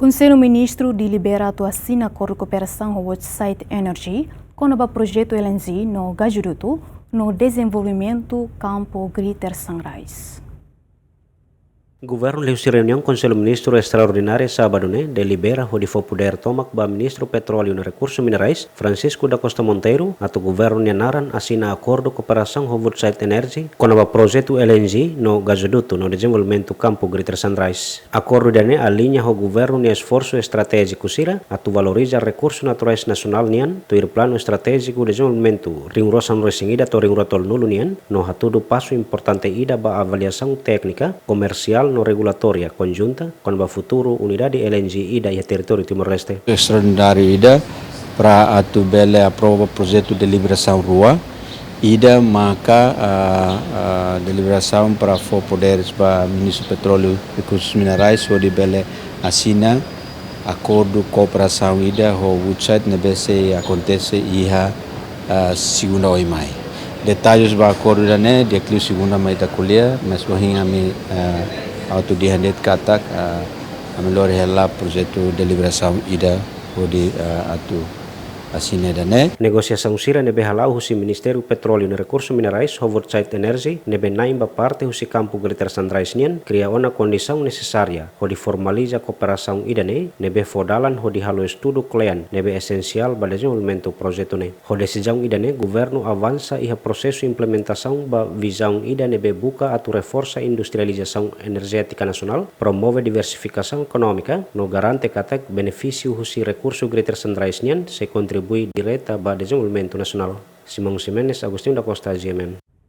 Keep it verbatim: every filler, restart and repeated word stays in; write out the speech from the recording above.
Konsellu Ministru delibera atu asina akordu kooperasaun ho Woodside Energy kona-ba projetu L N G no gazodutu no dezenvolvimentu kampu Greater Sunrise. Governu liuhusi reuniaun Konsellu Ministru Estraordinária sábadu ne'e delibera hodi fó podér tomak ba Ministru Petróleu no Rekursu Minerais, Francisco da Costa Monteiro, atu governu nia naran asina akordu kooperasaun ho Woodside Energy kona-ba projetu L N G no gazodutu no dezenvolvimentu kampu Greater Sunrise. Akordu ida-ne'e aliña ho governu nia esforsu estratéjiku sira atu valoriza rekursu naturais nasionál nian, tuir planu estratéjiku dezenvolvimentu rihun rua sanulu-resin-ida to'o rihun rua tolunulu nian, no hatudu pasu importante ida ba avaliasaun téknika, komersiál no regulatória konjunta kona-ba futuru unidade L N G ida iha territóriu Timor-Leste. Estraordináriu ida para atu bele aprova projetu deliberasaun rua, ida maka, ah, ah, deliberasaun para fó podér ba Ministru Petróleu Rekursus Minerais hodi bele asina akordu kooperasaun ida ho Woodside ne'ebé sei akontese iha, ah, segunda oin mai. Detalles ba akordu ida-ne'e, di'ak liu segunda mai ita ko'alia, mas ohin ami, ah, atu dehan de'it katak, ah, ami lori hela projetu deliberasaun ida hodi, ah, atu asina ida-ne'e. Negosiasaun sira ne'ebé hala'o husi Ministériu Petróleu no Rekursu Minerais ho Woodside Energy ne'ebé na'in ba parte husi kampu Greater Sunrise nian kria ona kondisaun nesesária hodi formaliza kooperasaun ida-ne'e, ne'ebé fó dalan hodi halo estudu kle'an ne'ebé esensiál ba dezenvolvimentu projetu ne'e. Ho desizaun ida-ne'e, governu avansa iha prosesu implementasaun ba vizaun ida ne'ebé buka atu reforsa industrializasaun enerjétika nasionál, promove diversifikasaun ekonómika, no garante katak benefísiu husi rekursu Greater Sunrise nian sei kontribui direta ba dezenvolvimentu nasionál. Simão Ximenes, Agostinho da Costa, G M N.